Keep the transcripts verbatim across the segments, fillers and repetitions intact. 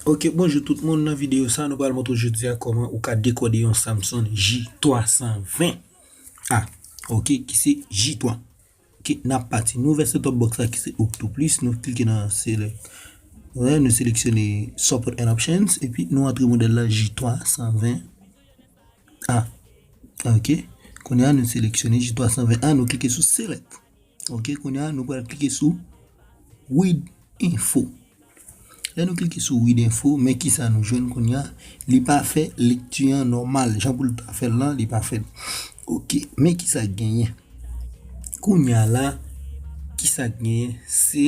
Ok, bonjou tout moun. Nan videyo sa, nou pral montre jodi a kòman ou ka dekode yon Samsung J twa san ven A. Ok, ki se J twa. Ok, n ap pati. Nou ouvè setup box la ki se Octoplus. Nou klike nan select. Wè, nou seleksyone support and options. Epi nou antre modèl la J twa san ven A. Ok. Kounye a nou seleksyone J twa san ven A. Nou klike sou select. Ok, kounye a nou pral klike sou read info. Lè nou klike sou read info, men kisa nou jwenn kounye a? Li pa fè lekti an nòmal. Jan pou l ta fè l lan, li pa fè l. Ok, men kisa k genyen? Kounye a la, kisa k genyen? Se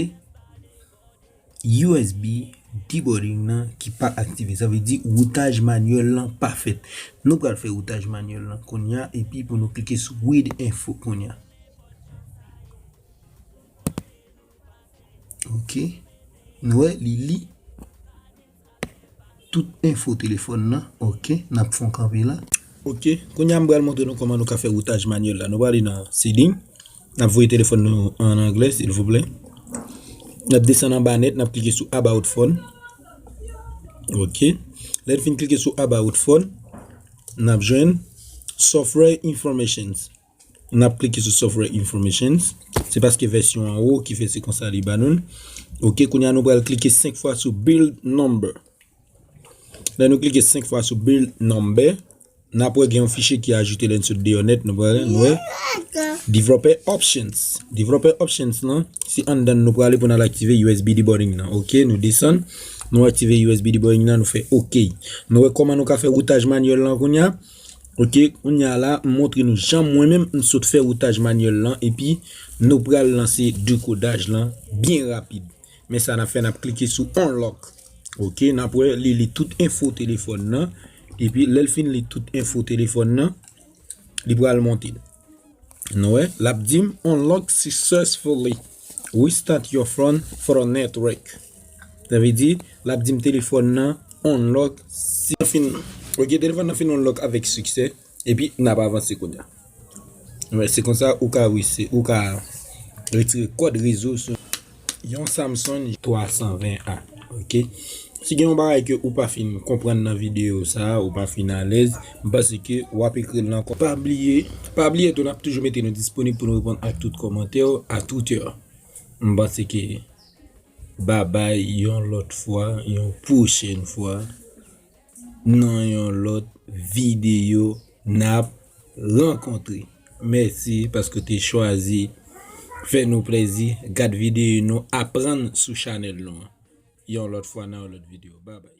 U S B deblogging nan ki pa aktive. Sa vle di woutaj manyèl lan pa fèt. Nou pral fè woutaj manyèl lan kounye a, epi pou nou klike sou read info kounye a. Ok. Nou wè, li li tout enfo telefòn nan. Ok, n ap fè yon kanpe la. Ok, kounye a m pral montre nou kòman nou ka fè woutaj manyèl la. Nou prale nan setting. N ap voye telefòn nou an anglè, silvouplè. N ap desann anba nèt, n ap klike sou About Phone. Ok. Lè n fin klike sou About Phone, n ap jwenn Software Informations. N ap klike sou Software Informations. Se paske vèsyon an wo ki fè se konsa li ba nou l. Ok, kounye a nou pral klike senk fwa sou Build Number. Lè nou klike senk fwa sou Build Number, n ap wè gen yon fichye ki ajoute lè n sot deyò nèt, nou pral wè Developer Options. Developer Options lan, se anndan l nou prale pou n al aktive U S B deblogging nan. Ok, nou desann, nou aktive U S B deblogging nan, nou fè ok. Nou wè kòman nou ka fè woutaj manyèl lan kounye a. Ok, kounye a la, m montre nou jan mwen menm m sot fè woutaj manyèl lan, epi nou pral lanse dekodaj lan byen rapid. Men sa n ap fè, n ap klike sou Unlock. Ok, n ap wè li li tout enfo telefòn nan, epi lè l fin li tout enfo telefòn nan, li pral monte. Nou wè, l ap di m Unlock successfully. Restart your phone for network. Sa vle di, l ap di m telefòn nan unlock si fin. Ok, telefòn nan fin unlock avèk siksè. Epi n ap avanse kounye a. Wè, se konsa ou ka rese-, ou ka retire kòd rezo sou yon Samsung twa san ven A. Ok. Si gen yon bagay ke ou pa fin konprann nan videyo sa a, ou pa fin alèz, m panse ke w ap ekri l nan kò-, pa bliye, pa bliye tou, n ap toujou mete nou disponib pou nou reponn ak tout kòmantè w a tout è. M panse ke babay yon lòt fwa, yon pwochèn fwa, nan yon lòt videyo, n ap rankontre. Mèsi paske w te chwazi fè nou plèzi, gad videyo nou, aprann sou chanèl nou an. Yon lòt fwa nan yon lòt videyo. Babay.